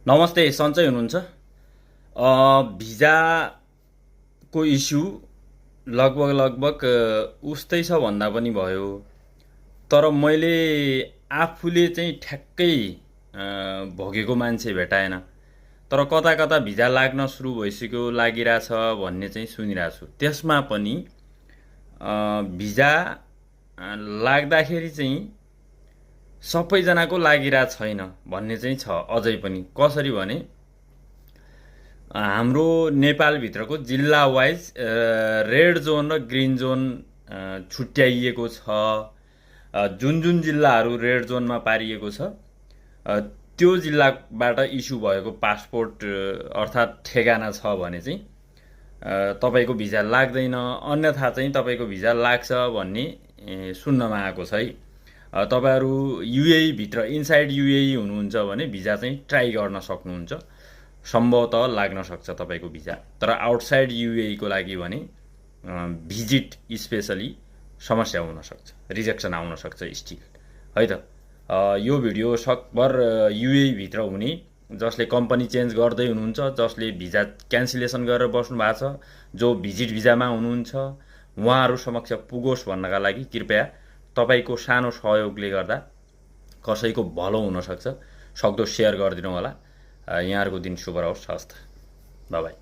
नमस्ते, सन्चै हुनुहुन्छ? भिजाको इस्यु लगभग उस्तै छ भन्दा पनि भयो। तर मैले आफूले चाहिँ ठ्याक्कै भोगेको मान्छे भेटाएन। तर कता कता भिजा लाग्न सुरु भइसक्यो, लागिरहेछ भन्ने चाहिँ सुनिरहेको छु। त्यसमा पनि भिजा लाग्दाखेरि चाहिँ सबैजनाको लागिरहेको छैन भन्ने चाहिँ छ अझै पनि। कसरी भने हाम्रो नेपालभित्रको जिल्ला वाइज रेड जोन र ग्रिन जोन छुट्याइएको छ। जुन जुन जिल्लाहरू रेड जोनमा पारिएको छ त्यो जिल्लाबाट इस्यु भएको पासपोर्ट अर्थात् ठेगाना छ भने चाहिँ तपाईँको भिजा लाग्दैन, अन्यथा चाहिँ तपाईँको भिजा लाग्छ भन्ने सुन्नमा आएको छ है। तपाईँहरू युएई भित्र इनसाइड युएई हुनुहुन्छ भने भिजा चाहिँ ट्राई गर्न सक्नुहुन्छ, सम्भवतः लाग्न सक्छ तपाईँको भिजा। तर आउटसाइड युएई को लागि भने भिजिट स्पेसली समस्या हुन सक्छ, रिजेक्सन आउन सक्छ स्टिल है त। यो भिडियो सकभर युएई भित्र हुने, जसले कम्पनी चेन्ज गर्दै हुनुहुन्छ, जसले भिजा क्यान्सलेसन गरेर बस्नु भएको छ, जो भिजिट भिजामा हुनुहुन्छ, उहाँहरू समक्ष पुगोस् भन्नका लागि कृपया तपाईँको सानो सहयोगले गर्दा कसैको भलो हुन सक्छ, सक्दो सेयर गरिदिनु होला। यहाँहरूको दिन शुभ रहोस्। हस्त, बाई बाई।